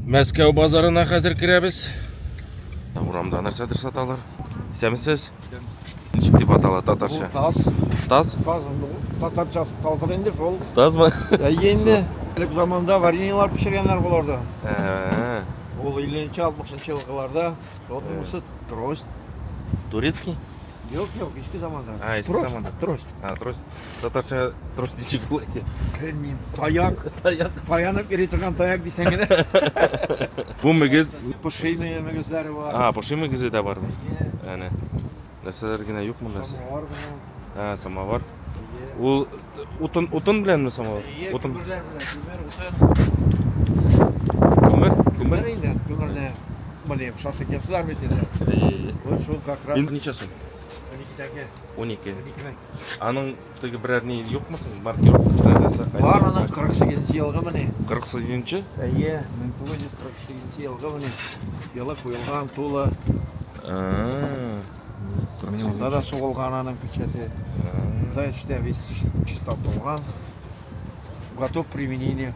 Мәскәү базарына хәзер керәбез. Урамда нәрсәдер саталар. Исәнмесез? Ничек дип атала татарча? Таз. Таз? Таз, татарчасы таздыр инде шул. Тазмы? Әйе инде. Элек заманда вареньелар пешергәннәр боларда. Ә, Ул 50-60 елларда. Шул бусы трость. Турецкий? Юк, юк, иске заманда. А, иске Трость, заманда. Трость. А, трость. Татарча трость ничек була икән? Белмим. Таяк. Таяк. Таянып йөри торган таяк дисәң генә. Бу мөгез. Пошыйный мөгезләре бар. А, поши мөгезе дә бармы? Әйе. Әнә. Нәрсәләр генә юк монда? Самовар гына. А, самовар. Әйе. Ул утын утын беләнме самовар? Әйе, Утын. күмерләр белән. Күмер, утын. Күмер? Күмер Күмер? инде, күмерне. Менә шашлык ясыйлар бит инде. Әйе. Вот шул как раз. Инде ничә сум? 12 тәңкә. 12. 12 мең. Аның теге берәр ни юкмы соң? Маркировка нәрсә? Бар аның 48 елгы менә. 48-нче? Әйе, 1948 елгы менә. Елы куелган тулы. А. Монда да сугылган аның печате. Монда эчтә весь чиста булган. Готов к применению.